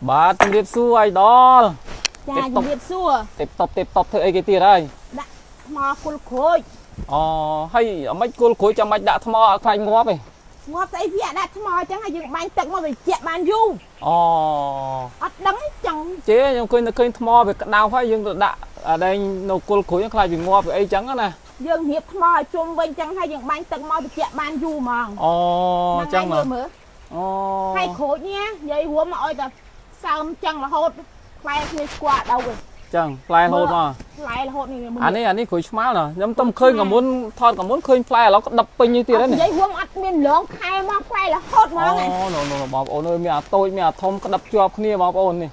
បាទជំរាបសួរអាយដល់ ចាជំរាបសួរ ទេពតបទេពតបធ្វើអីគេទៀតហើយ ដាក់ថ្មគល់ក្រូច អូហើយអាម៉េចគល់ក្រូចចាំបាច់ដាក់ថ្មអត់ខ្លាចងាប់ទេ ងាប់ស្អីវាដាក់ថ្មអញ្ចឹងហើយយើងបាញ់ទឹកមកវាជាក់បានយូរ អូ អត់ដឹងចង់ ជេខ្ញុំឃើញទៅឃើញថ្មវាក្តៅហើយយើងទៅដាក់អាដែងនៅគល់ក្រូចហ្នឹងខ្លាចវាងាប់វាអីចឹងណា យើងរៀបថ្មឲ្យជុំវិញអញ្ចឹងហើយយើងបាញ់ទឹកមកវាជាក់បានយូរហ្មង អូចឹង មើលមើល អូ ហើយក្រូចនេះនិយាយរួមមកឲ្យតែសើមចឹងរហូតផ្លែគ្នាស្គាល់ដល់វិញ ចឹងផ្លែរហូតមក ផ្លែរហូតនេះមើល អានេះអានេះក្រូចឆ្មាណាខ្ញុំទៅឃើញកមុនថតកមុនឃើញផ្លែឥឡូវក្តឹបពេញនេះទៀតហ្នឹង និយាយរួមអត់មានលងខែមកផ្លែរហូតហ្មង អូណូណូបងប្អូនអើយមានអាតូចមានអាធំក្តឹបជាប់គ្នាបងប្អូននេះ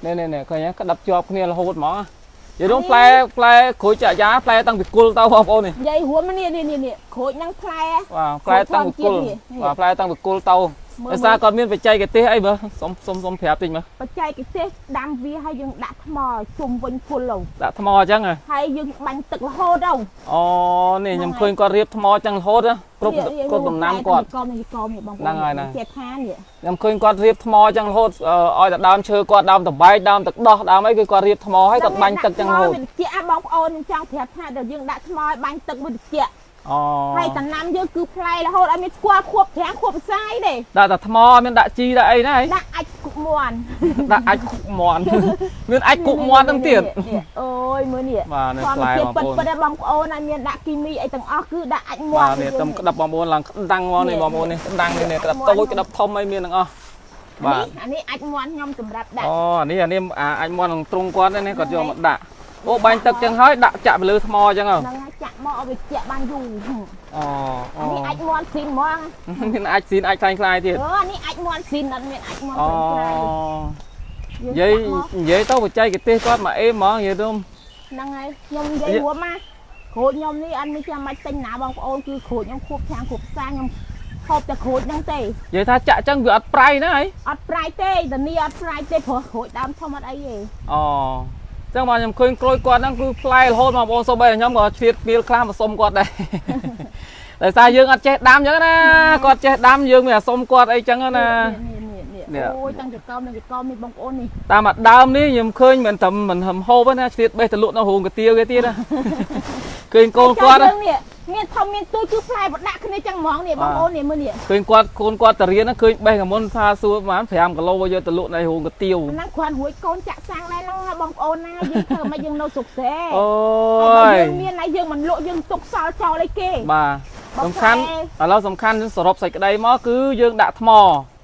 នេះនេះឃើញទេក្តឹបជាប់គ្នារហូតហ្មងនិយាយរួមផ្លែផ្លែក្រូចចាក់យ៉ាផ្លែតាំងពីគល់ទៅបងប្អូននេះ និយាយរួមនេះនេះនេះក្រូចហ្នឹងផ្លែ បាទផ្លែតាំងពីគល់បាទផ្លែតាំងពីគល់ទៅដោយសារគាត់មានបច្ចេកទេសអីមើលសុំសុំសុំប្រាប់តិចមើល បច្ចេកទេសដាំវាឲ្យយើងដាក់ថ្មជុំវិញគល់ទៅ ដាក់ថ្មអញ្ចឹងហ៎ ហើយយើងបាញ់ទឹករហូតទៅ អូនេះខ្ញុំឃើញគាត់រៀបថ្មអញ្ចឹងរហូតគ្រប់គ្រប់ដំណាំគាត់ កុំនេះកុំនេះបងប្អូន ហ្នឹងហើយណា ជាថានេះ ខ្ញុំឃើញគាត់រៀបថ្មអញ្ចឹងរហូតឲ្យតែដើមឈើគាត់ដើមតបែកដើមទឹកដោះដើមអីគឺគាត់រៀបថ្មហើយគាត់បាញ់ទឹកអញ្ចឹងរហូត វាត្រជាក់បងប្អូនខ្ញុំចង់ប្រាប់ថាដល់យើងដាក់ថ្មឲ្យបាញ់ទឹកវាត្រជាក់ អូ ហើយតំណាំយើងគឺផ្លែរហូតអត់មានស្គាល់ខួបប្រាំងខួបផ្សាយទេ ដាក់តែថ្មមានដាក់ជីដាក់អីណាហី ដាក់អាចគុកមាន់ ដាក់អាចគុកមាន់ មានអាចគុកមាន់ហ្នឹងទៀត នេះអូយមើលនេះ បាទនេះផ្លែ ធ បងប្អូន ម្មជាតិពិតៗដែរបងប្អូនអត់មានដាក់គីមីអីទាំងអស់គឺដាក់អាចមា បាទ ន់ នេះទំក្តាប់បងប្អូនឡើងក្តាំងមកនេះបងប្អូននេះក្តាំងនេះនេះក្តាប់តូចក្តាប់ធំអីមានទាំងអស់បាទ អានេះអាចមាន់ខ្ញុំសម្រាប់ដាក់ អូអានេះអានេះអាអាចមាន់នឹងទ្រុងគាត់នេះគាត់យកមកដាក់អូបាញ់ទឹកចឹងហើយដាក់ចាក់ទៅលើថ្មចឹងហ៎ ហ្នឹងហើយចាក់មកឲ្យវាជាក់បានយូរ អូអូ អានេះអាចមាន់ស៊ីនហ្មង មានអាចស៊ីនអាចខ្លាញ់ខ្លាយទៀត អឺនេះអាចមាន់ស៊ីនអត់មានអាចមាន់ អូ ខ្លាយ និយាយនិយាយទៅបច្ចេកទេសគាត់មកអេហ្មងនិយាយទៅ ហ្នឹងហើយខ្ញុំនិយាយរួមណាក្រូចខ្ញុំនេះអត់មានចាំបាច់ទិញណាបងប្អូនគឺក្រូចខ្ញុំខួបខាងខួបផ្សារខ្ញុំហូបតែក្រូចហ្នឹងទេ និយាយថាចាក់ចឹងវាអត់ប្រៃណាហី អត់ប្រៃទេតានីអត់ប្រៃទេព្រោះក្រូចដើមធំអត់អីទេ អូចឹងបាទខ្ញុំឃើញក្រូចគាត់ហ្នឹងគឺផ្លែរហូតមកបងប្អូនសូម្បីតែខ្ញុំក៏ឆ្លៀតពីលខ្លះមកសុំគាត់ដែរ ដោយសារយើងអត់ចេះដាំចឹងណាគាត់ចេះដាំយើងមានអាសុំគាត់អីចឹងណា នេះ នេះ នេះអូយតាំងចកោមនឹងចកោមនេះបងប្អូននេះ តាមអាដើមនេះខ្ញុំឃើញមិនត្រឹមមិនហឹមហូបទេណាឆ្លៀតបេះទៅលក់នៅរោងកាទៀវគេទៀតណា ឃើញកូនគាត់ណា យើងនេះមានធំមានទូចគឺផ្លែប្រដាក់គ្នាចឹងហ្មងនេះបងប្អូននេះមើលនេះ ឃើញគាត់កូនគាត់ទៅរៀនណាឃើញបេះកមុនថាសួរប្រហែល5គីឡូយកទៅលក់នៅរោងកាទៀវ ហ្នឹងគ្រាន់រួចកូនចាក់សាំងដែរហ្នឹងណាបងប្អូនណាយើងធ្វើមិនយើងនៅសុខសេ អូ ហើយ យ យើងមានហើយយើងមិនលក់យើងទុកសល់ចោលអីគេ បាទ បើ សំខាន់ ផ្លែ ឥឡូវសំខាន់សរុបសេចក្តីមកគឺយើងដាក់ថ្ម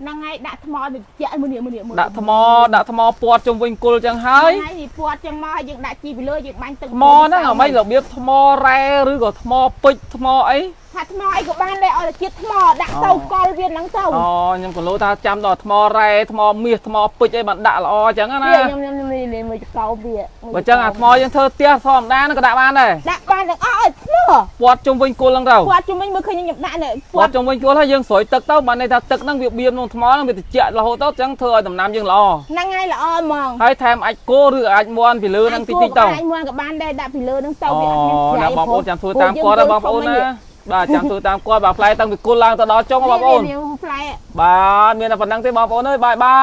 ហ្នឹងហើយដាក់ថ្មឲ្យវាជាក់មើលនេះមើលនេះមើល ដាក់ថ្មដាក់ថ្មព័ទ្ធជុំវិញគល់ចឹងហើយ ហើយវាពាត់ចឹងមកហើយយើងដាក់ជីពីលើយើងបាញ់ទឹក ថ្មហ្នឹងអ្វីរបៀបថ្មរ៉ែឬក៏ថ្មពេជ្រថ្មអី ថាថ្មអីក៏បានដែរឲ្យតែជាតិថ្មដាក់ទៅកលវាហ្នឹងទៅ អូខ្ញុំក៏លោថាចាំដល់ថ្មរ៉ែថ្មមាសថ្មពេជ្រអីបានដាក់ល្អអញ្ចឹងណា នេះខ្ញុំខ្ញុំនេះនេះមើលចកោវា បើអញ្ចឹងអាថ្មយើងធ្វើផ្ទះធម្មតាហ្នឹងក៏ដាក់បានដែរ ដាក់បានទាំងអស់ឲ្យថ្ម ព័ទ្ធជុំវិញគល់ហ្នឹងទៅ ពាត់ជុំវិញមើលឃើញខ្ញុំដាក់នេះ ព័ទ្ធជុំវិញគល់ហើយយើងស្រោចទឹកទៅបានន័យថាទឹកហ្នឹងវាបៀមក្នុងថ្មហ្នឹងវាត្រជាក់រហូតទៅអញ្ចឹងធ្វើឲ្យដំណាំយើងល្អ ហ្នឹងហើយល្អហ្មង ហើយថែមអាចគោឬអាចមន់ពីលើហ្នឹងតិចតិចទៅ អាចមន់ក៏បានដែរដាក់ពីលើហ្នឹងទៅ អូ វាអត់មានប្រៃ ណាបងប្អូនចាំធ្វើតាមគាត់ណាបងប្អូនណាបាទចាំធ្វើតាមគាត់បាទផ្លែតាំងពីគល់ឡើងទៅដល់ចុងបងប្អូន នេះផ្លែ បាទមានតែប៉ុណ្្នឹងទេបងប្អូនអើយបាយបា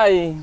យ។